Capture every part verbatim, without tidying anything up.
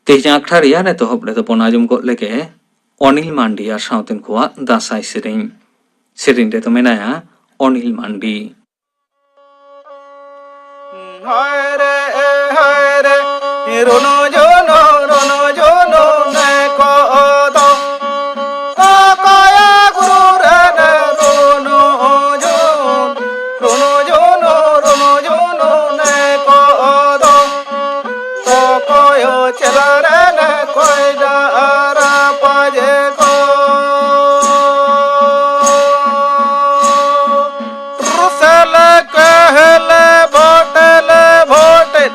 ᱛᱮᱦᱮᱧᱟᱜ ᱟᱠᱷᱲᱟ ᱨᱮᱭᱟᱜ ᱮᱛᱚᱦᱚᱵ ᱨᱮᱫᱚ ᱵᱚᱱ ᱟᱸᱡᱚᱢ ᱜᱚᱫ ᱞᱮᱜᱮ ᱚᱱᱤᱞ ᱢᱟᱱᱰᱤ ᱟᱨ ᱥᱟᱶᱛᱮᱱ ᱠᱚᱣᱟᱜ ᱫᱟᱸᱥᱟᱭ ᱥᱮᱨᱮᱧ᱾ ᱥᱮᱨᱮᱧ ᱨᱮᱫᱚ ᱢᱮᱱᱟᱭᱟ ᱚᱱᱤᱞ ᱢᱟᱱᱰᱤ᱾ ᱦᱟᱭ ᱨᱮ, ᱦᱟᱭ ᱨᱮ, ᱨᱩᱱᱩ ᱡᱷᱩᱱᱩ, ᱨᱩᱱᱩ ᱡᱷᱩᱱᱩ ᱱᱮ ᱠᱚ ᱫᱚ᱾ ᱚᱠᱚᱭᱟ ᱜᱩᱨᱩ ᱨᱮ ᱨᱩᱱᱩ ᱡᱷᱩᱱ, ᱨᱩᱱᱩ ᱡᱷᱩᱱᱩ, ᱨᱩᱱᱩ ᱡᱷᱩᱱᱩ ᱱᱮ ᱠᱚ ᱫᱚ᱾ ᱚᱠᱚᱭ ᱪᱮᱞᱟ ᱨᱮ ᱠᱚᱭ ᱰᱟᱨᱟ ᱯᱟᱡᱮ ᱠᱚ᱾ ᱨᱩᱥᱮᱞᱮ ᱠᱮᱦᱮᱞᱮ ᱵᱚᱴᱮᱞᱮ ᱵᱚᱴᱮᱞ᱾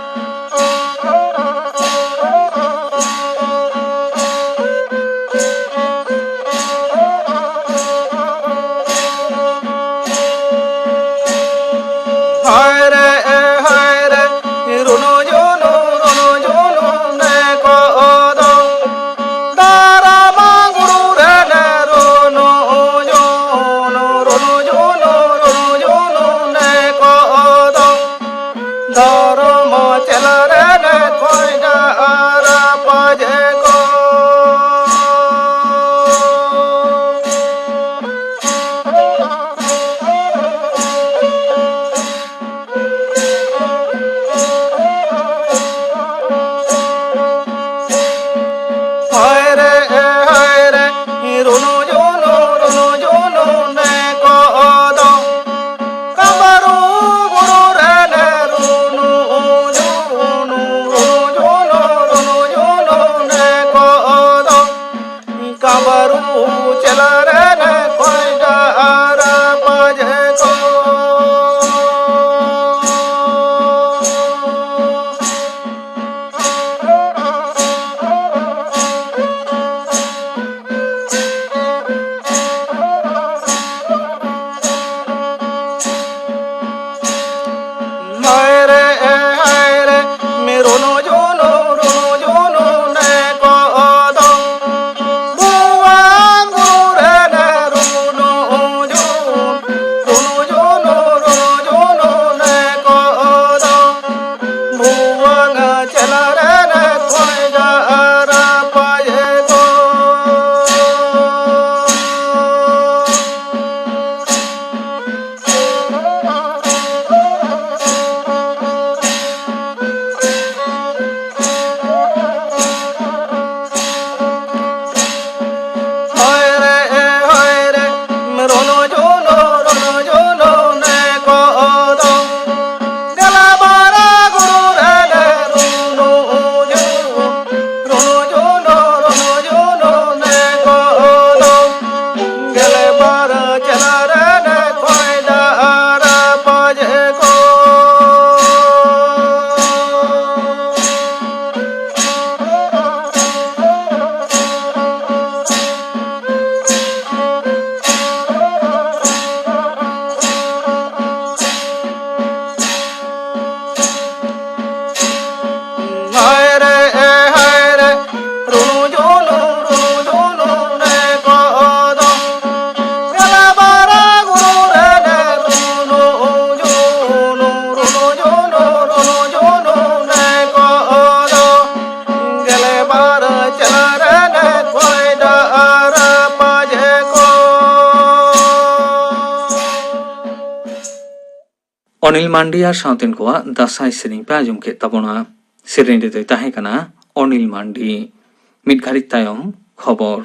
ᱚᱱᱤᱞ ᱢᱟᱱᱰᱤ ᱟᱨ ᱥᱟᱶᱛᱮᱱ ᱠᱚᱣᱟᱜ ᱫᱟᱸᱥᱟᱭ ᱥᱮᱨᱮᱧ ᱯᱮ ᱟᱸᱡᱚᱢ ᱠᱮᱫ ᱛᱟᱵᱚᱱᱟ᱾ ᱥᱮᱨᱮᱧ ᱨᱮᱫᱚᱭ ᱛᱟᱦᱮᱸ ᱠᱟᱱᱟ ᱚᱱᱤᱞ ᱢᱟᱱᱰᱤ᱾ ᱢᱤᱫ ᱜᱷᱟᱹᱲᱤᱡ ᱛᱟᱭᱚᱢ ᱠᱷᱚᱵᱚᱨ᱾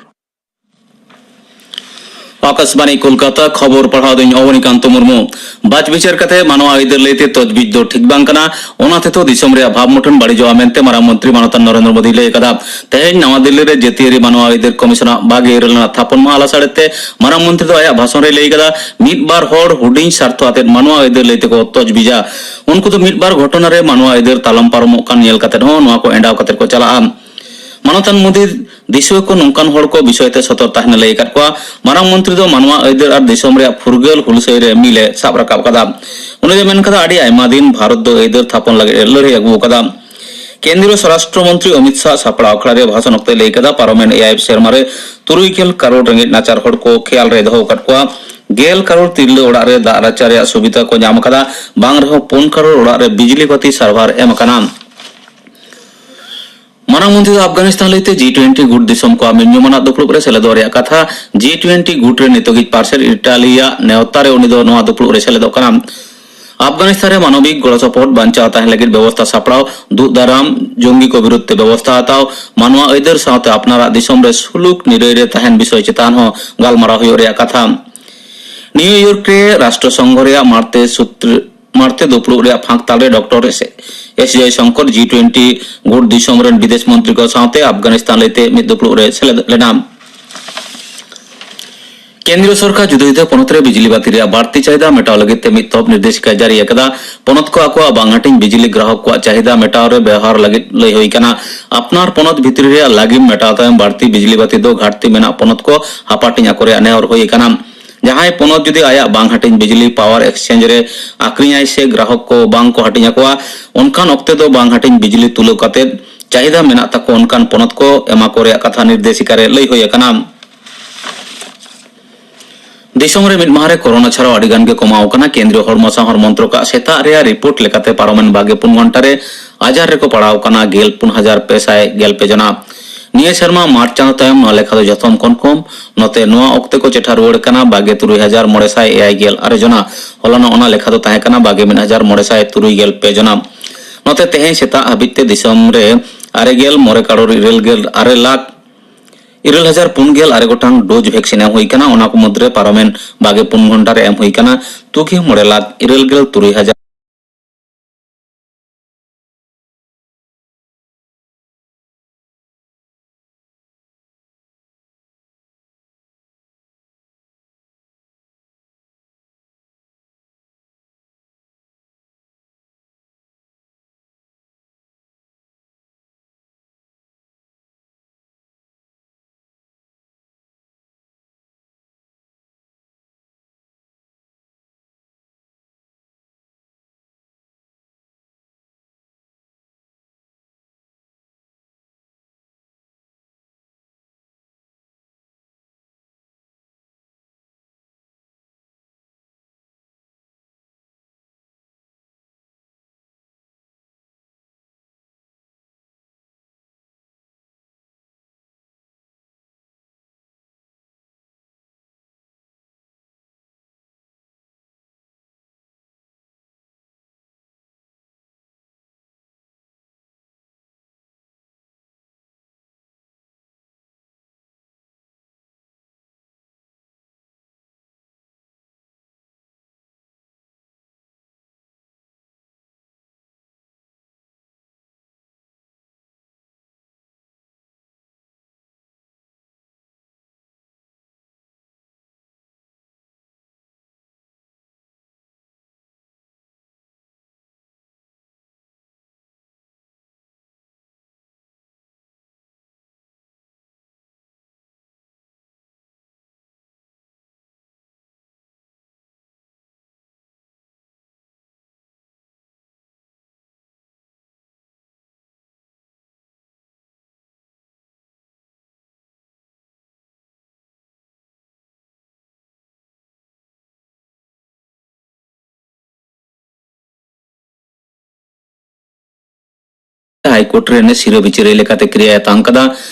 ᱟᱠᱟᱥᱵᱟᱬᱤ ᱠᱳᱞᱠᱟᱛᱟ, ᱠᱷᱚᱵᱚᱨ ᱯᱟᱲᱦᱟᱣ ᱫᱚᱧ ᱚᱵᱚᱱᱤᱠᱟᱱᱛᱚ ᱢᱩᱨᱢᱩ᱾ ᱵᱟᱪ ᱵᱤᱪᱟᱹᱨ ᱠᱟᱛᱮ ᱢᱟᱱᱣᱟ ᱟᱹᱭᱫᱟᱹᱨ ᱞᱟᱹᱭᱛᱮ ᱛᱚᱡᱵᱤᱡ ᱫᱚ ᱴᱷᱤᱠ ᱵᱟᱝ ᱠᱟᱱᱟ, ᱚᱱᱟ ᱛᱮᱫᱚ ᱫᱤᱥᱚᱢ ᱨᱮᱭᱟᱜ ᱵᱷᱟᱵᱽ ᱢᱩᱴᱷᱟᱹᱱ ᱵᱟᱹᱲᱤᱡᱚᱜᱼᱟ ᱢᱮᱱᱛᱮ ᱢᱟᱨᱟᱝ ᱢᱚᱱᱛᱨᱤ ᱢᱟᱱᱚᱛᱟᱱ ᱱᱚᱨᱮᱱᱫᱨᱚ ᱢᱳᱫᱤᱭ ᱞᱟᱹᱭ ᱟᱠᱟᱫᱟ᱾ ᱛᱮᱦᱮᱧ ᱱᱟᱣᱟ ᱫᱤᱞᱞᱤ ᱨᱮ ᱡᱟᱹᱛᱤᱭᱟᱹᱨᱤ ᱢᱟᱱᱣᱟ ᱟᱹᱭᱫᱟᱹᱨ ᱠᱚᱢᱤᱥᱚᱱᱟᱜ ᱵᱟᱜᱮ ᱤᱨᱟᱹᱞ ᱟᱱᱟᱜ ᱛᱷᱟᱯᱚᱱ ᱢᱟᱦᱟ ᱞᱟᱥᱟᱲᱦᱮᱫ ᱛᱮ ᱢᱟᱨᱟᱝ ᱢᱚᱱᱛᱨᱤ ᱫᱚ ᱟᱭᱟᱜ ᱵᱷᱟᱥᱚᱱ ᱨᱮᱭ ᱞᱟᱹᱭ ᱟᱠᱟᱫᱟ, ᱢᱤᱫ ᱵᱟᱨ ᱦᱚᱲ ᱦᱩᱰᱤᱧ ᱥᱟᱨᱛᱷᱚ ᱟᱛᱮᱫ ᱢᱟᱱᱣᱟ ᱟᱹᱭᱫᱟᱹᱨ ᱞᱟᱹᱭ ᱛᱮᱠᱚ ᱛᱚᱡᱵᱤᱡᱟ᱾ ᱩᱱᱠᱩ ᱫᱚ ᱢᱤᱫ ᱵᱟᱨ ᱜᱷᱚᱴᱚᱱᱟ ᱨᱮ ᱢᱟᱱᱣᱟ ᱟᱹᱭᱫᱟᱹᱨ ᱛᱟᱞᱚᱢ ᱯᱟᱨᱚᱢᱚᱜ ᱠᱟᱱ ᱧᱮᱞ ᱠᱟᱛᱮᱫ ᱦᱚᱸ ᱱᱚᱣᱟ ᱠᱚ ᱮᱸᱰᱟᱣ ᱠᱟᱛᱮᱫ ᱠᱚ ᱪᱟᱞᱟᱜᱼᱟ᱾ ᱢᱟᱱᱚᱛᱟᱱ ᱢᱳᱫᱤ ᱫᱤᱥᱩᱣᱟᱹ ᱠᱚ ᱱᱚᱝᱠᱟᱱ ᱦᱚᱲ ᱠᱚ ᱵᱤᱥᱚᱭ ᱛᱮ ᱥᱚᱛᱚᱨ ᱛᱟᱦᱮᱱ ᱞᱟᱹᱭ ᱟᱠᱟᱫ ᱠᱚᱣᱟ᱾ ᱢᱟᱨᱟᱝ ᱢᱚᱱᱛᱨᱤ ᱫᱚ ᱢᱟᱱᱣᱟ ᱟᱹᱭᱫᱟᱹᱨ ᱟᱨ ᱫᱤᱥᱚᱢ ᱨᱮᱭᱟᱜ ᱯᱷᱩᱨᱜᱟᱹᱞ ᱦᱩᱞᱥᱟᱹᱭ ᱨᱮ ᱢᱤᱞ ᱮ ᱥᱟᱵ ᱨᱟᱠᱟᱵ ᱟᱠᱟᱫᱟ᱾ ᱩᱱᱤ ᱫᱚᱭ ᱢᱮᱱ ᱠᱟᱫᱟ, ᱟᱹᱰᱤ ᱟᱭᱢᱟ ᱫᱤᱱ ᱵᱷᱟᱨᱚᱛ ᱫᱚ ᱟᱹᱭᱫᱟᱹᱨ ᱛᱷᱟᱯᱚᱱ ᱞᱟᱹᱜᱤᱫ ᱮ ᱞᱟᱹᱲᱦᱟᱹᱭ ᱟᱹᱜᱩ ᱟᱠᱟᱫᱟ᱾ ᱠᱮᱱᱫᱨᱤᱭᱚ ᱥᱚᱨᱟᱥᱴᱨᱚ ᱢᱚᱱᱛᱨᱤ ᱚᱢᱤᱛ ᱥᱟᱦ ᱥᱟᱯᱲᱟᱣ ᱟᱠᱷᱲᱟ ᱨᱮ ᱵᱷᱟᱥᱚᱱ ᱚᱠᱛᱮ ᱞᱟᱹᱭ ᱠᱟᱫᱟ, ᱯᱟᱨᱚᱢᱮᱱ ᱮᱭᱟᱭ ᱥᱮᱨᱢᱟ ᱨᱮ ᱛᱩᱨᱩᱭ ᱜᱮᱞ ᱠᱟᱨᱳᱲ ᱨᱮᱸᱜᱮᱡ ᱱᱟᱪᱟᱨ ᱦᱚᱲ ᱠᱚ ᱠᱷᱮᱭᱟᱞ ᱨᱮ ᱫᱚᱦᱚ ᱟᱠᱟᱫ ᱠᱚᱣᱟ᱾ ᱜᱮᱞ ᱠᱟᱨᱳᱲ ᱛᱤᱨᱞᱟᱹ ᱚᱲᱟᱜ ᱨᱮ ᱫᱟᱜ ᱨᱟᱪᱟ ᱨᱮᱭᱟᱜ ᱥᱩᱵᱤᱫᱷᱟ ᱠᱚ ᱧᱟᱢ ᱟᱠᱟᱫᱟ, ᱵᱟᱝ ᱨᱮᱦᱚᱸ ᱯᱩᱱ ᱠᱟᱨᱳᱲ ᱚᱲᱟᱜ ᱨᱮ ᱵᱤᱡᱽᱞᱤ ᱵᱟᱹᱛᱤ ᱥᱟᱨᱵᱷᱟᱨ ᱮᱢ ᱟᱠᱟᱱᱟ᱾ ᱢᱟᱨᱟᱝ ᱢᱚᱱᱛᱨᱤ ᱫᱚ ᱟᱯᱷᱜᱟᱱᱤᱥᱛᱟᱱ ᱞᱟᱹᱭᱛᱮ ᱡᱤ ᱴᱩᱭᱮᱱᱴᱤ ᱜᱩᱴ ᱫᱤᱥᱚᱢ ᱠᱚᱣᱟᱜ ᱢᱤᱫ ᱧᱩᱢᱟᱱᱟᱜ ᱫᱩᱯᱲᱩᱵ ᱨᱮ ᱥᱮᱞᱮᱫᱚᱜ ᱨᱮᱭᱟᱜ ᱠᱟᱛᱷᱟ᱾ ᱡᱤ ᱴᱩᱭᱮᱱᱴᱤ ᱜᱩᱴ ᱨᱮ ᱱᱤᱛᱚᱜᱤᱡ ᱯᱟᱨᱥᱮᱞ ᱤᱴᱟᱞᱤᱭᱟᱜ ᱱᱮᱣᱛᱟ ᱨᱮ ᱩᱱᱤ ᱫᱚ ᱱᱚᱣᱟ ᱫᱩᱯᱲᱩᱵ ᱨᱮ ᱥᱮᱞᱮᱫᱚᱜ ᱠᱟᱱᱟ᱾ ᱟᱯᱷᱜᱟᱱᱤᱥᱛᱟᱱ ᱨᱮ ᱢᱟᱱᱚᱵᱤᱠ ᱜᱚᱲᱚ ᱥᱚᱯᱚᱦᱚᱫ ᱵᱟᱧᱪᱟᱣ ᱛᱟᱦᱮᱸ ᱞᱟᱹᱜᱤᱫ ᱵᱮᱵᱚᱥᱛᱷᱟ ᱥᱟᱯᱲᱟᱣ, ᱫᱩᱜ ᱫᱟᱨᱟᱢ, ᱡᱚᱝᱜᱤ ᱠᱚ ᱵᱤᱨᱩᱫᱷ ᱛᱮ ᱵᱮᱵᱚᱥᱛᱷᱟ ᱦᱟᱛᱟᱣ, ᱢᱟᱱᱣᱟ ᱟᱹᱭᱫᱟᱹᱨ ᱥᱟᱶᱛᱮ ᱟᱯᱱᱟᱨᱟᱜ ᱫᱤᱥᱚᱢ ᱨᱮ ᱥᱩᱞᱩᱠ ᱱᱤᱨᱟᱹᱭ ᱨᱮ ᱛᱟᱦᱮᱱ ᱵᱤᱥᱚᱭ ᱪᱮᱛᱟᱱ ᱦᱚᱸ ᱜᱟᱞᱢᱟᱨᱟᱣ ᱦᱩᱭᱩᱜ ᱨᱮᱭᱟᱜ ᱠᱟᱛᱷᱟ᱾ ᱱᱤᱭᱩᱭᱚᱨᱠ ᱨᱮ ᱨᱟᱥᱴᱨᱚ ᱥᱚᱝᱜᱷᱚ ᱨᱮᱭᱟᱜ ᱢᱟᱬᱛᱮ ᱥᱩᱛᱨ ᱢᱟᱬᱛᱮ ᱫᱩᱯᱲᱩᱵ ᱨᱮᱭᱟᱜ ᱯᱷᱟᱸᱠ ᱛᱟᱞᱨᱮ ᱰᱚᱠᱴᱚᱨ ᱮᱥ ᱮᱥ ᱡᱚᱭᱥᱚᱝᱠᱚᱨ ᱡᱤ ᱴᱩᱭᱮᱱᱴᱤ ᱜᱩᱴ ᱫᱤᱥᱚᱢ ᱨᱮᱱ ᱵᱤᱫᱮᱥ ᱢᱚᱱᱛᱨᱤ ᱠᱚ ᱥᱟᱶᱛᱮ ᱟᱯᱷᱜᱟᱱᱤᱥᱛᱟᱱ ᱞᱟᱹᱭᱛᱮ ᱢᱤᱫ ᱫᱩᱯᱲᱩᱵ ᱨᱮ ᱥᱮᱞᱮᱫ ᱞᱮᱱᱟ᱾ ᱠᱮᱱᱫᱨᱤᱭᱚ ᱥᱚᱨᱠᱟᱨ ᱡᱩᱫᱟᱹ ᱡᱩᱫᱟᱹ ᱯᱚᱱᱚᱛ ᱨᱮ ᱵᱤᱡᱽᱞᱤ ᱵᱟᱹᱛᱤ ᱨᱮᱭᱟᱜ ᱵᱟᱹᱲᱛᱤ ᱪᱟᱦᱤᱫᱟ ᱢᱮᱴᱟᱣ ᱞᱟᱹᱜᱤᱫ ᱛᱮ ᱢᱤᱫ ᱛᱚᱦᱚᱵ ᱱᱤᱨᱫᱮᱥᱤᱠᱟᱭ ᱡᱟᱹᱨᱤ ᱟᱠᱟᱫᱟ᱾ ᱯᱚᱱᱚᱛ ᱠᱚ ᱟᱠᱚᱣᱟᱜ ᱵᱟᱝ ᱦᱟᱹᱴᱤᱧ ᱵᱤᱡᱽᱞᱤ ᱜᱨᱟᱦᱚᱠ ᱠᱚᱣᱟᱜ ᱪᱟᱦᱤᱫᱟ ᱢᱮᱴᱟᱣ ᱨᱮ ᱵᱮᱣᱦᱟᱨ ᱞᱟᱹᱜᱤᱫ ᱞᱟᱹᱭ ᱦᱩᱭ ᱟᱠᱟᱱᱟ᱾ ᱟᱯᱱᱟᱨ ᱯᱚᱱᱚᱛ ᱵᱷᱤᱛᱨᱤ ᱨᱮᱭᱟᱜ ᱞᱟᱹᱜᱤᱢ ᱢᱮᱴᱟᱣ ᱛᱟᱭᱚᱢ ᱵᱟᱹᱲᱛᱤ ᱵᱤᱡᱽᱞᱤ ᱵᱟᱹᱛᱤ ᱫᱚ ᱜᱷᱟᱴᱛᱤ ᱢᱮᱱᱟᱜ ᱯᱚᱱᱚᱛ ᱠᱚ ᱦᱟᱯᱟᱴᱤᱧ ᱟᱠᱚ ᱨᱮᱭᱟᱜ ᱱᱮᱦᱚᱨ ᱦᱩᱭ ᱟᱠᱟᱱᱟ᱾ ᱡᱟᱦᱟᱸᱭ ᱯᱚᱱᱚᱛ ᱡᱩᱫᱤ ᱟᱭᱟᱜ ᱵᱟᱝ ᱦᱟᱹᱴᱤᱧ ᱵᱤᱡᱽᱞᱤ ᱯᱟᱣᱟᱨ ᱮᱠᱥᱪᱮᱧᱡᱽ ᱨᱮ ᱟᱠᱷᱨᱤᱧᱟᱭ ᱥᱮ ᱜᱨᱟᱦᱚᱠ ᱠᱚ ᱵᱟᱝ ᱠᱚ ᱦᱟᱹᱴᱤᱧ ᱟᱠᱚᱣᱟ, ᱚᱱᱠᱟᱱ ᱚᱠᱛᱮ ᱫᱚ ᱵᱟᱝ ᱦᱟᱹᱴᱤᱧ ᱵᱤᱡᱽᱞᱤ ᱛᱩᱞᱟᱹᱣ ᱠᱟᱛᱮ ᱪᱟᱦᱤᱫᱟ ᱢᱮᱱᱟᱜ ᱛᱟᱠᱚ ᱚᱱᱠᱟᱱ ᱯᱚᱱᱚᱛ ᱠᱚ ᱮᱢᱟ ᱠᱚ ᱨᱮᱭᱟᱜ ᱠᱟᱛᱷᱟ ᱱᱤᱨᱫᱮᱥᱤᱠᱟ ᱨᱮ ᱞᱟᱹᱭ ᱦᱩᱭ ᱟᱠᱟᱱᱟ᱾ ᱫᱤᱥᱚᱢ ᱨᱮ ᱢᱤᱫ ᱢᱟᱦᱟ ᱨᱮ ᱠᱳᱨᱳᱱᱟ ᱪᱷᱟᱲᱟᱣ ᱟᱹᱰᱤ ᱜᱟᱱ ᱜᱮ ᱠᱚᱢᱟᱣ ᱟᱠᱟᱱᱟ᱾ ᱠᱮᱱᱫᱨᱤᱭᱚ ᱦᱚᱲᱢᱚ ᱥᱟᱶᱟᱨ ᱢᱚᱱᱛᱨᱚᱠᱟᱜ ᱥᱮᱛᱟᱜ ᱨᱮᱭᱟᱜ ᱨᱤᱯᱳᱨᱴ ᱞᱮᱠᱟᱛᱮ ᱯᱟᱨᱚᱢᱮᱱ ᱵᱟᱜᱮ ᱯᱩᱱ ᱜᱷᱚᱱᱴᱟ ᱨᱮ ᱟᱡᱟᱨ ᱨᱮᱠᱚ ᱯᱟᱲᱟᱣ ᱟᱠᱟᱱᱟ ᱜᱮᱞ ᱯᱩᱱ ᱦᱟᱡᱟᱨ ᱯᱮ ᱥᱟᱭ ᱜᱮᱞ ᱯᱮ ᱡᱚᱱᱟ᱾ ᱱᱤᱭᱟᱹ ᱥᱮᱨᱢᱟ ᱢᱟᱨᱪ ᱪᱟᱸᱫᱚ ᱛᱟᱭᱚᱢ ᱱᱚᱣᱟ ᱞᱮᱠᱷᱟ ᱫᱚ ᱡᱚᱛᱚᱢ ᱠᱷᱚᱱ ᱠᱚᱢ᱾ ᱱᱚᱛᱮ ᱱᱚᱣᱟ ᱚᱠᱛᱮ ᱠᱚ ᱪᱮᱴᱷᱟ ᱨᱩᱣᱟᱹᱲ ᱠᱟᱱᱟ ᱵᱟᱜᱮ ᱛᱩᱨᱩᱭ ᱦᱟᱡᱟᱨ ᱢᱚᱬᱮ ᱥᱟᱭ ᱮᱭᱟᱭ ᱜᱮᱞ ᱟᱨᱮ ᱡᱚᱱᱟ᱾ ᱦᱚᱞᱟᱱᱚᱜ ᱚᱱᱟ ᱞᱮᱠᱷᱟ ᱫᱚ ᱛᱟᱦᱮᱸ ᱠᱟᱱᱟ ᱵᱟᱜᱮ ᱢᱤᱫ ᱦᱟᱡᱟᱨ ᱢᱚᱬᱮ ᱥᱟᱭ ᱛᱩᱨᱩᱭ ᱜᱮᱞ ᱯᱮ ᱡᱚᱱᱟ᱾ ᱱᱚᱛᱮ ᱛᱮᱦᱮᱧ ᱥᱮᱛᱟᱜ ᱦᱟᱹᱵᱤᱡ ᱛᱮ ᱫᱤᱥᱚᱢ ᱨᱮ ᱟᱨᱮ ᱜᱮᱞ ᱢᱚᱬᱮ ᱠᱟᱨᱳᱲ ᱤᱨᱟᱹᱞ ᱜᱮᱞ ᱟᱨᱮ ᱞᱟᱠᱷ ᱤᱨᱟᱹᱞ ᱦᱟᱡᱟᱨ ᱯᱩᱱ ᱜᱮᱞ ᱟᱨᱮ ᱜᱚᱴᱟᱝ ᱰᱳᱡᱽ ᱵᱷᱮᱠᱥᱤᱱ ᱮᱢ ᱦᱩᱭ ᱠᱟᱱᱟ᱾ ᱚᱱᱟ ᱠᱚ ᱢᱩᱫᱽᱨᱮ ᱯᱟᱨᱚᱢᱮᱱ ᱵᱟᱜᱮ ᱯᱩᱱ ᱜᱷᱚᱱᱴᱟ ᱨᱮ ᱮᱢ ᱦᱩᱭ ᱠᱟᱱᱟ ᱛᱩᱠᱤ ᱢᱚᱬᱮ ᱞᱟᱠᱷ ᱤᱨᱟᱹᱞ ᱜᱮᱞ ᱛᱩᱨᱩᱭ ᱦᱟᱡᱟᱨ᱾ ᱦᱟᱭᱠᱳᱨᱴ ᱨᱮ ᱱᱮ ᱥᱤᱨᱟᱹ ᱵᱤᱪᱟᱹᱨᱤᱭᱟᱹ ᱞᱮᱠᱟᱛᱮ ᱠᱨᱤᱭᱟᱭ ᱟᱛᱟᱝ ᱠᱟᱫᱟ᱾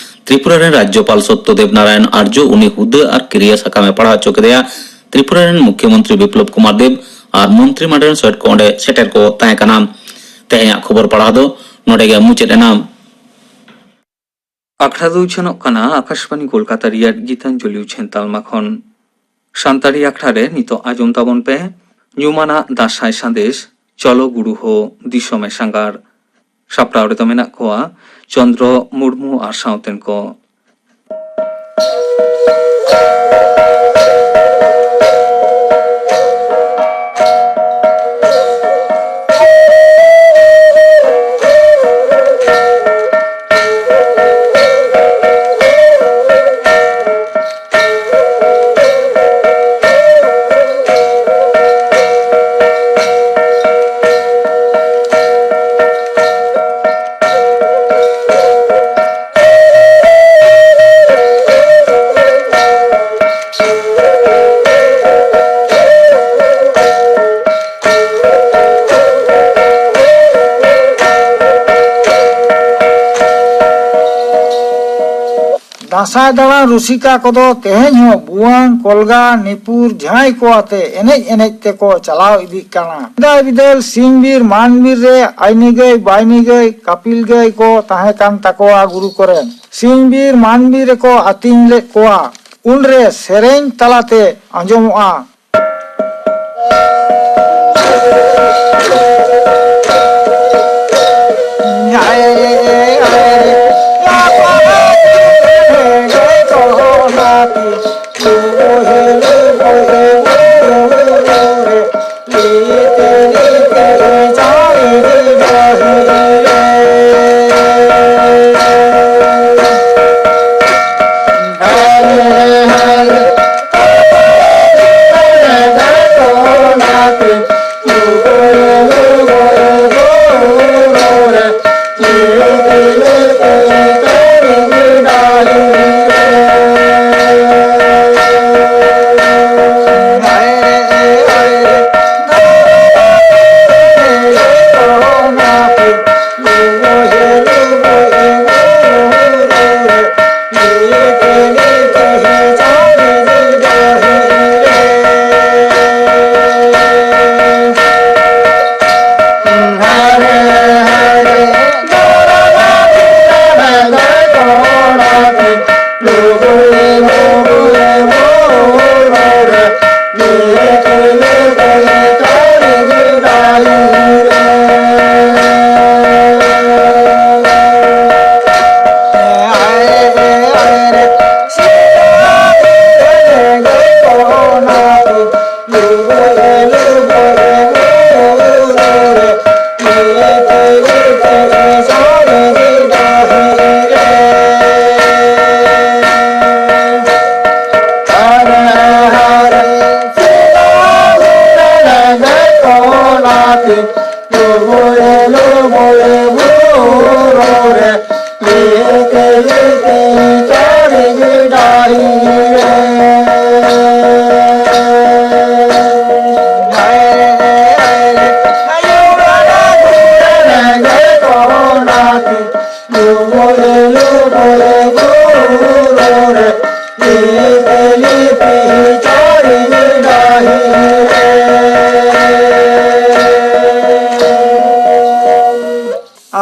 ᱛᱨᱤᱯᱩᱨᱟ ᱨᱮᱱ ᱨᱟᱡᱽᱡᱚᱯᱟᱞ ᱥᱚᱛᱭᱚᱫᱮᱵ ᱱᱟᱨᱟᱭᱚᱱ ᱟᱨᱡᱚ ᱩᱱᱤ ᱦᱩᱫᱟᱹ ᱟᱨ ᱠᱤᱨᱤᱭᱟᱹ ᱥᱟᱠᱟᱢ ᱮ ᱯᱟᱲᱦᱟᱣ ᱦᱚᱪᱚ ᱠᱮᱫᱮᱭᱟ᱾ ᱛᱨᱤᱯᱩᱨᱟ ᱨᱮᱱ ᱢᱩᱠᱷᱭᱚᱢᱚᱱᱛᱨᱤ ᱵᱤᱯᱞᱚᱵ ᱠᱩᱢᱟᱨ ᱫᱮᱵ ᱟᱨ ᱢᱚᱱᱛᱨᱤ ᱢᱟᱰᱮᱨ ᱥᱚᱦᱮᱫ ᱠᱚ ᱚᱸᱰᱮ ᱥᱮᱴᱮᱨ ᱠᱚ ᱛᱟᱦᱮᱸ ᱠᱟᱱᱟ᱾ ᱛᱮᱦᱮᱧᱟᱜ ᱠᱷᱚᱵᱚᱨ ᱯᱟᱲᱦᱟᱣ ᱫᱚ ᱱᱚᱰᱮ ᱜᱮ ᱢᱩᱪᱟᱹᱫ ᱮᱱᱟ᱾ ᱟᱠᱷᱲᱟ ᱫᱚ ᱩᱪᱷᱟᱹᱱᱚᱜ ᱠᱟᱱᱟ ᱟᱠᱟᱥᱵᱟᱬᱤ ᱠᱳᱞᱠᱟᱛᱟ ᱨᱮᱭᱟᱜ ᱜᱤᱛᱟᱧᱡᱚᱞᱤ ᱩᱪᱷᱟᱹᱱ ᱛᱟᱞᱢᱟ ᱠᱷᱚᱱ᱾ ᱥᱟᱱᱛᱟᱲᱤ ᱟᱠᱷᱲᱟ ᱨᱮ ᱱᱤᱛᱚᱜ ᱟᱸᱡᱚᱢ ᱛᱟᱵᱚᱱ ᱯᱮ ᱧᱩᱢᱟᱱᱟᱜ ᱫᱟᱸᱥᱟᱭ ᱥᱟᱸᱫᱮᱥ, ᱪᱚᱞᱚ ᱜᱩᱨᱩ ᱦᱳ, ᱫᱤᱥᱚᱢᱮ ᱥᱟᱸᱜᱟᱲ᱾ ᱥᱟᱯᱲᱟᱣ ᱨᱮᱫᱚ ᱢᱮᱱᱟᱜ ᱠᱚᱣᱟ ᱪᱚᱱᱫᱽᱨᱚ ᱢᱩᱨᱢᱩ ᱟᱨ ᱥᱟᱶᱛᱮᱱ ᱠᱚ᱾ ᱫᱟᱸᱥᱟᱭ ᱫᱟᱬᱟᱱ ᱨᱩᱥᱤᱠᱟ ᱠᱚᱫᱚ ᱛᱮᱦᱮᱧ ᱦᱚᱸ ᱵᱷᱩᱣᱟᱹᱝ, ᱠᱚᱞᱜᱟ, ᱱᱤᱯᱩᱨ, ᱡᱷᱟᱸᱭ ᱠᱚ ᱟᱛᱮ ᱮᱱᱮᱡ ᱮᱱᱮᱡ ᱛᱮᱠᱚ ᱪᱟᱞᱟᱣ ᱤᱫᱤᱜ ᱠᱟᱱᱟ᱾ ᱥᱮᱫᱟᱭ ᱵᱤᱫᱟᱹᱞ ᱥᱤᱧ ᱵᱤᱨ, ᱢᱟᱱ ᱵᱤᱨ ᱨᱮ ᱟᱭᱱᱤ ᱜᱟᱹᱭ, ᱵᱟᱭᱱᱤ ᱜᱟᱹᱭ, ᱠᱟᱯᱤᱞ ᱜᱟᱹᱭ ᱠᱚ ᱛᱟᱦᱮᱸ ᱠᱟᱱ ᱛᱟᱠᱚᱣᱟ ᱜᱩᱨᱩ ᱠᱚᱨᱮᱱ᱾ ᱥᱤᱧ ᱵᱤᱨ, ᱢᱟᱱ ᱵᱤᱨ ᱨᱮᱠᱚ ᱟᱹᱛᱤᱧ ᱞᱮᱫ ᱠᱚᱣᱟ᱾ ᱩᱱᱨᱮ ᱥᱮᱨᱮᱧ ᱛᱟᱞᱟᱛᱮ ᱟᱸᱡᱚᱢᱚᱜᱼᱟ᱾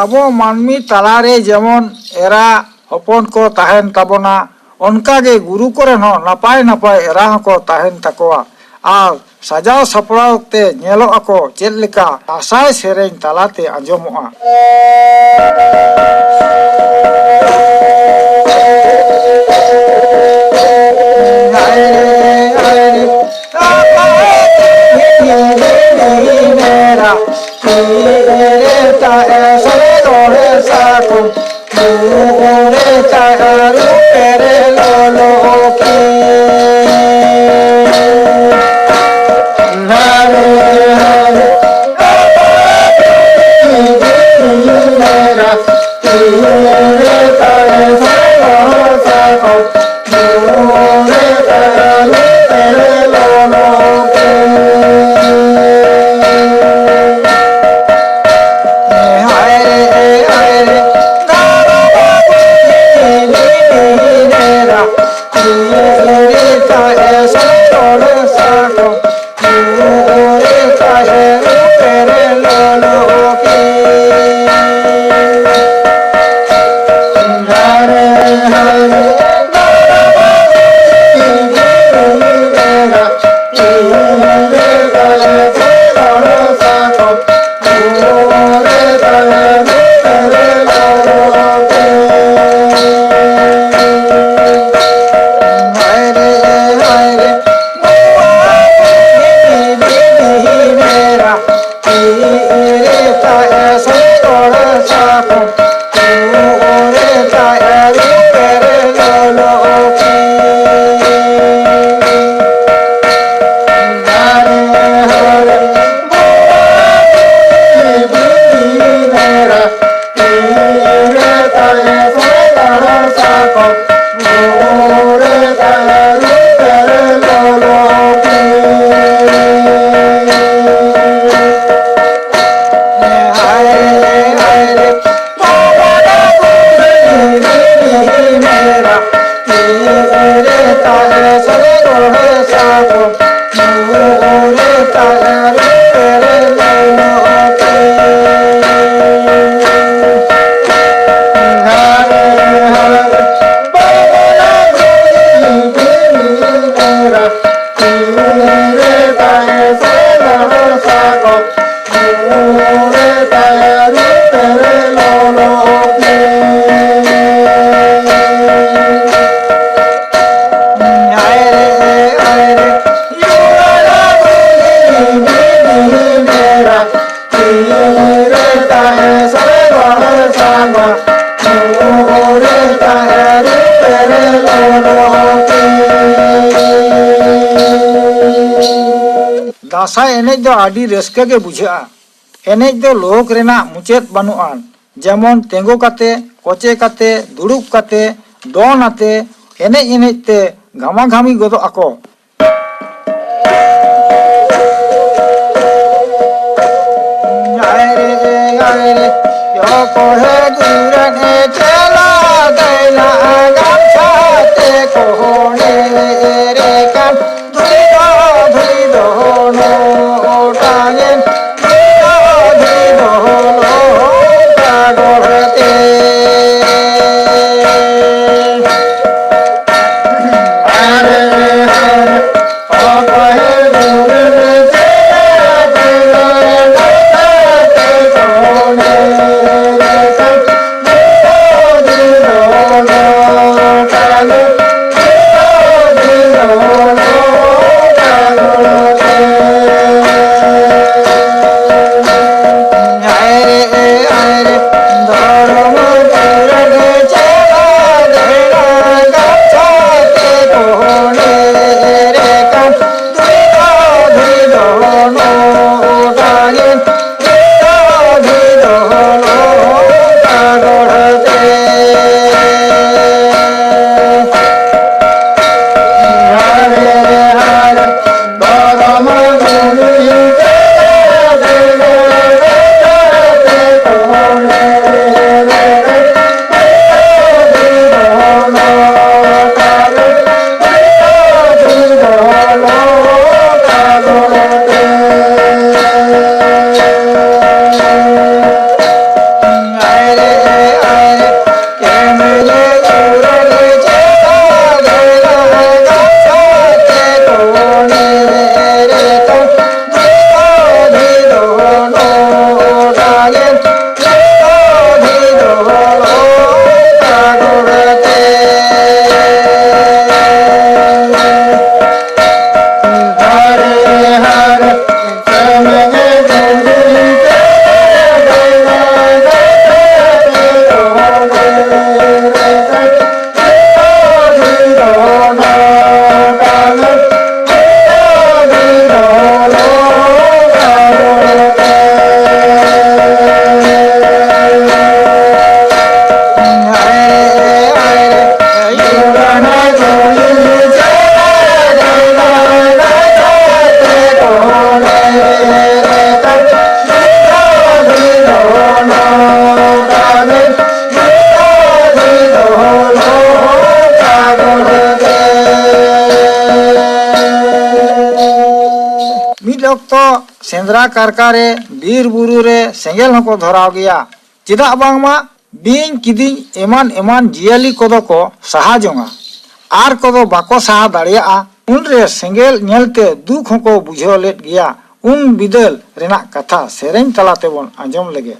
ᱟᱵᱚ ᱢᱟᱹᱱᱢᱤ ᱛᱟᱞᱟᱨᱮ ᱡᱮᱢᱚᱱ ᱮᱨᱟ ᱦᱚᱯᱚᱱ ᱠᱚ ᱛᱟᱦᱮᱱ ᱛᱟᱵᱚᱱᱟ, ᱚᱱᱠᱟᱜᱮ ᱜᱩᱨᱩ ᱠᱚᱨᱮᱱ ᱦᱚᱸ ᱱᱟᱯᱟᱭ ᱱᱟᱯᱟᱭ ᱮᱨᱟ ᱦᱚᱸᱠᱚ ᱛᱟᱦᱮᱱ ᱛᱟᱠᱚᱣᱟ᱾ ᱟᱨ ᱥᱟᱡᱟᱣ ᱥᱟᱯᱲᱟᱣ ᱛᱮ ᱧᱮᱞᱚᱜ ᱟᱠᱚ ᱪᱮᱫ ᱞᱮᱠᱟ ᱫᱟᱸᱥᱟᱭ ᱥᱮᱨᱮᱧ ᱛᱟᱞᱟᱛᱮ ᱟᱸᱡᱚᱢᱚᱜᱼᱟ᱾ ᱫᱟᱸᱥᱟᱭ ᱮᱱᱮᱡ ᱫᱚ ᱟᱹᱰᱤ ᱨᱟᱹᱥᱠᱟᱹ ᱜᱮ ᱵᱩᱡᱷᱟᱹᱜᱼᱟ᱾ ᱮᱱᱮᱡ ᱫᱚ ᱞᱳᱠ ᱨᱮᱱᱟᱜ ᱢᱩᱪᱟᱹᱫ ᱵᱟᱹᱱᱩᱜᱼᱟ, ᱡᱮᱢᱚᱱ ᱛᱮᱸᱜᱳ ᱠᱟᱛᱮ, ᱠᱚᱪᱮ ᱠᱟᱛᱮ, ᱫᱩᱲᱩᱵ ᱠᱟᱛᱮ, ᱫᱚᱱ ᱟᱛᱮ ᱮᱱᱮᱡ ᱮᱱᱮᱡ ᱛᱮ ᱜᱷᱟᱢᱟ ᱜᱷᱟᱢᱤ ᱜᱚᱫᱚᱜ ᱟᱠᱚ᱾ ᱚᱠᱛᱚ ᱥᱮᱸᱫᱽᱨᱟ ᱠᱟᱨᱠᱟ ᱨᱮ, ᱵᱤᱨ ᱵᱩᱨᱩ ᱨᱮ ᱥᱮᱸᱜᱮᱞ ᱦᱚᱸᱠᱚ ᱫᱷᱚᱨᱟᱣ ᱜᱮᱭᱟ᱾ ᱪᱮᱫᱟᱜ ᱵᱟᱝᱢᱟ ᱵᱤᱧ, ᱠᱤᱫᱤᱧ ᱮᱢᱟᱱ ᱮᱢᱟᱱ ᱡᱤᱭᱟᱹᱞᱤ ᱠᱚᱫᱚ ᱠᱚ ᱥᱟᱦᱟ ᱡᱚᱝᱟ, ᱟᱨ ᱠᱚᱫᱚ ᱵᱟᱠᱚ ᱥᱟᱦᱟ ᱫᱟᱲᱮᱭᱟᱜᱼᱟ᱾ ᱩᱱᱨᱮ ᱥᱮᱸᱜᱮᱞ ᱧᱮᱞᱛᱮ ᱫᱩᱠ ᱦᱚᱸᱠᱚ ᱵᱩᱡᱷᱟᱹᱣ ᱞᱮᱫ ᱜᱮᱭᱟ᱾ ᱩᱱ ᱵᱤᱫᱟᱹᱞ ᱨᱮᱱᱟᱜ ᱠᱟᱛᱷᱟ ᱥᱮᱨᱮᱧ ᱛᱟᱞᱟ ᱛᱮᱵᱚᱱ ᱟᱸᱡᱚᱢ ᱞᱮᱜᱮ᱾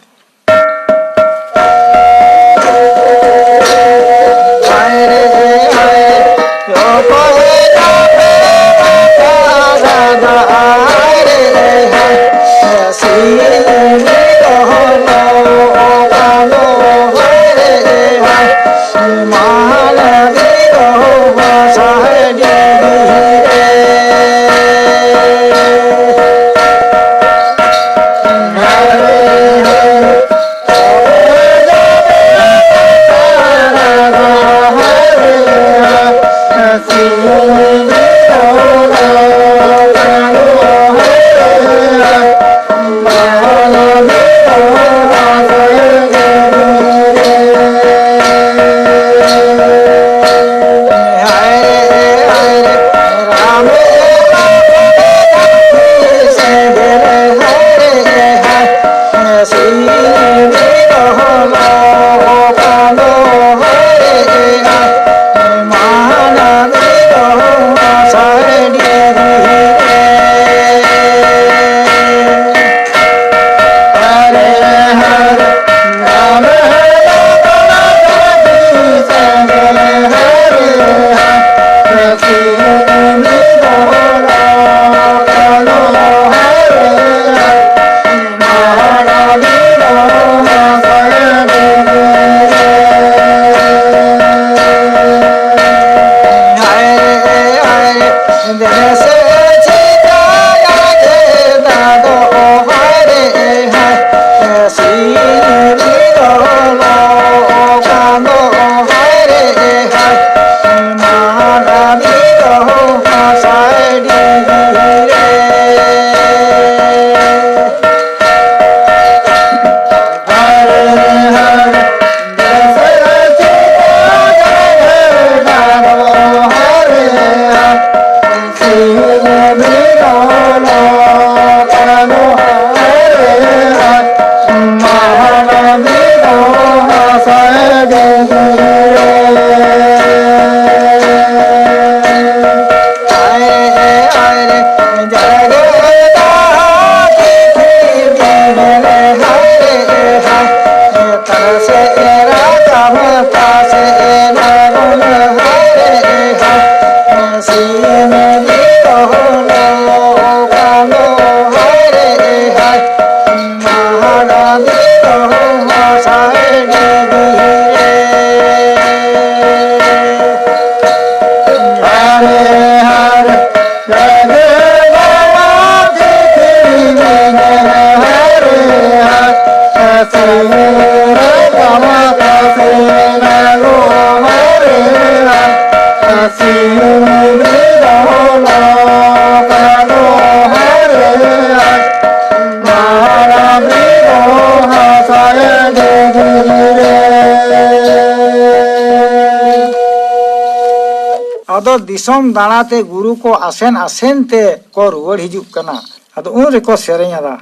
ᱫᱤᱥᱚᱢ ᱫᱟᱬᱟᱛᱮ ᱜᱩᱨᱩ ᱠᱚ ᱟᱥᱮᱱ ᱟᱥᱮᱱ ᱛᱮ ᱠᱚ ᱨᱩᱣᱟᱹᱲ ᱦᱤᱡᱩᱜ ᱠᱟᱱᱟ᱾ ᱟᱫᱚ ᱩᱱ ᱨᱮᱠᱚ ᱥᱮᱨᱮᱧ ᱟᱫᱟ,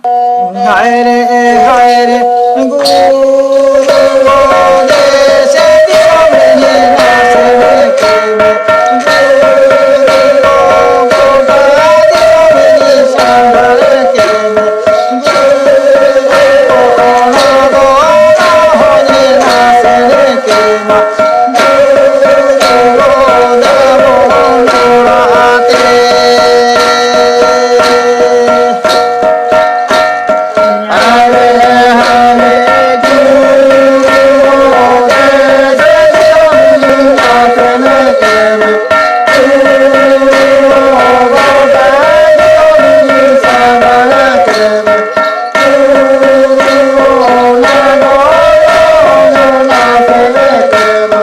ᱦᱟᱭ ᱨᱮ, ᱦᱟᱭ ᱨᱮ, ᱜᱩᱨᱩ ᱫᱮᱥᱮ ᱫᱤᱥᱚᱢ ᱨᱮ ᱱᱟᱥᱮ ᱠᱮᱢᱮ, ᱜᱩᱨᱩ ᱜᱚᱴᱟ ᱫᱤᱥᱚᱢ ᱨᱮ ᱥᱟᱸᱜᱷᱟᱨ ᱠᱮᱢᱮ, ᱜᱩᱨᱩ ᱚᱱᱟ ᱫᱚ ᱚᱱᱟ ᱦᱚᱸ ᱱᱟᱥᱮ ᱠᱮᱢᱟ᱾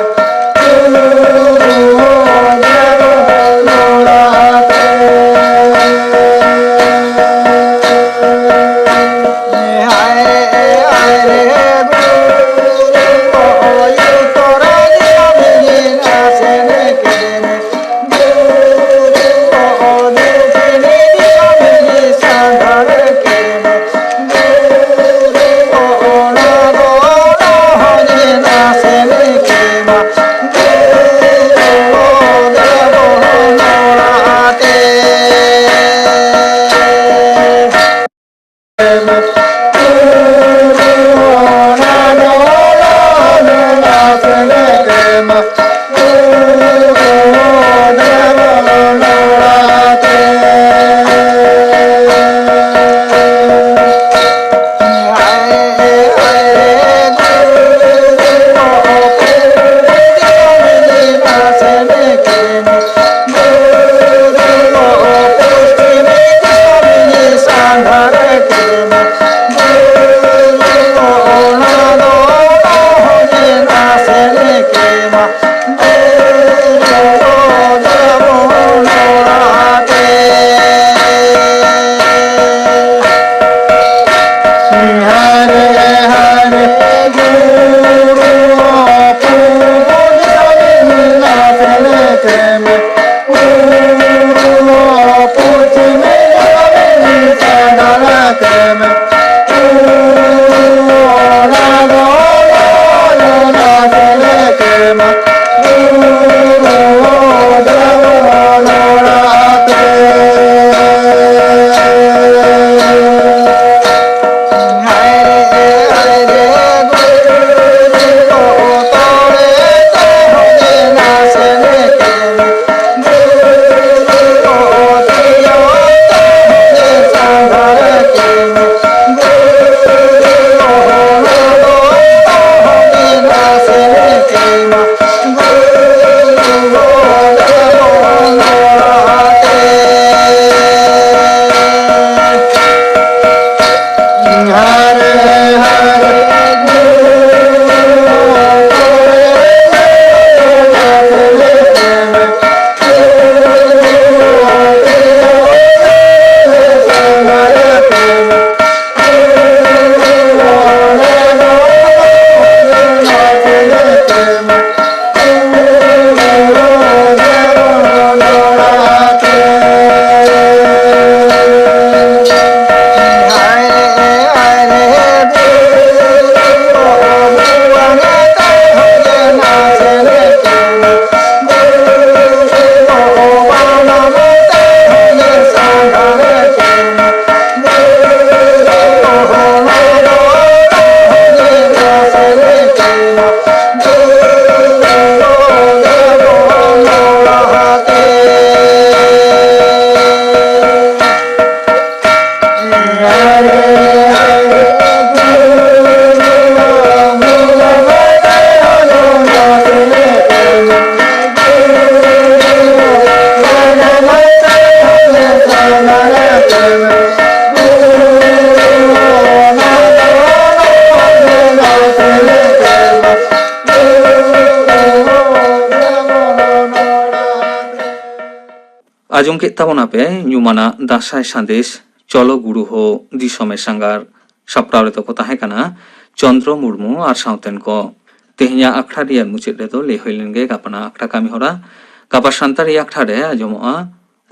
ᱟᱸᱡᱚᱢ ᱠᱮᱫ ᱛᱟᱵᱚᱱᱟ ᱯᱮ ᱧᱩᱢᱟᱱᱟᱜ ᱫᱟᱸᱥᱟᱭ ᱥᱟᱸᱫᱮᱥ ᱪᱚᱞᱚ ᱜᱩᱨᱩ ᱦᱳ ᱫᱤᱥᱚᱢᱮ ᱥᱟᱸᱜᱟᱨ᱾ ᱥᱟᱯᱲᱟᱣ ᱨᱮᱫᱚ ᱠᱚ ᱛᱟᱦᱮᱸ ᱠᱟᱱᱟ ᱪᱚᱱᱫᱨᱚ ᱢᱩᱨᱢᱩ ᱟᱨ ᱥᱟᱶᱛᱮᱱ ᱠᱚ᱾ ᱛᱮᱦᱮᱧᱟᱜ ᱟᱠᱷᱲᱟ ᱨᱮᱭᱟᱜ ᱢᱩᱪᱟᱹᱫ ᱨᱮᱫᱚ ᱞᱟᱹᱭ ᱦᱩᱭ ᱞᱮᱱ ᱜᱮ ᱜᱟᱯᱟᱱᱟᱜ ᱟᱠᱷᱲᱟ ᱠᱟᱹᱢᱤ ᱦᱚᱨᱟ᱾ ᱜᱟᱯᱟ ᱥᱟᱱᱛᱟᱲᱤ ᱟᱠᱷᱲᱟ ᱨᱮ ᱟᱸᱡᱚᱢᱚᱜᱼᱟ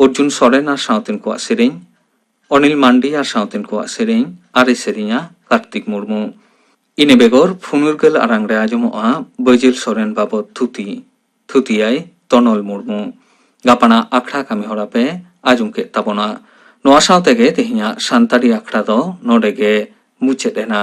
ᱚᱨᱡᱩᱱ ᱥᱚᱨᱮᱱ ᱟᱨ ᱥᱟᱶᱛᱮᱱ ᱠᱚᱣᱟᱜ ᱥᱮᱨᱮᱧ, ᱚᱱᱤᱞ ᱢᱟᱱᱰᱤ ᱟᱨ ᱥᱟᱶᱛᱮᱱ ᱠᱚᱣᱟᱜ ᱥᱮᱨᱮᱧ, ᱟᱨᱮ ᱥᱮᱨᱮᱧᱟ ᱠᱟᱨᱛᱤᱠ ᱢᱩᱨᱢᱩ᱾ ᱤᱱᱟᱹ ᱵᱮᱜᱚᱨ ᱯᱷᱩᱱᱩᱨᱜᱟᱹᱞ ᱟᱲᱟᱝ ᱨᱮ ᱟᱸᱡᱚᱢᱚᱜᱼᱟ ᱵᱟᱹᱡᱟᱹᱞ ᱥᱚᱨᱮᱱ ᱵᱟᱵᱚᱫ ᱛᱷᱩᱛᱤ, ᱛᱷᱩᱛᱤᱭᱟᱭ ᱛᱚᱱᱚᱞ ᱢᱩᱨᱢᱩ᱾ ᱜᱟᱯᱟᱱᱟᱜ ᱟᱠᱷᱲᱟ ᱠᱟᱹᱢᱤ ᱦᱚᱨᱟ ᱯᱮ ᱟᱸᱡᱚᱢ ᱠᱮᱫ ᱛᱟᱵᱚᱱᱟ᱾ ᱱᱚᱣᱟ ᱥᱟᱶ ᱛᱮᱜᱮ ᱛᱮᱦᱮᱧᱟᱜ ᱥᱟᱱᱛᱟᱲᱤ ᱟᱠᱷᱲᱟ ᱫᱚ ᱱᱚᱰᱮ ᱜᱮ ᱢᱩᱪᱟᱹᱫ ᱮᱱᱟ᱾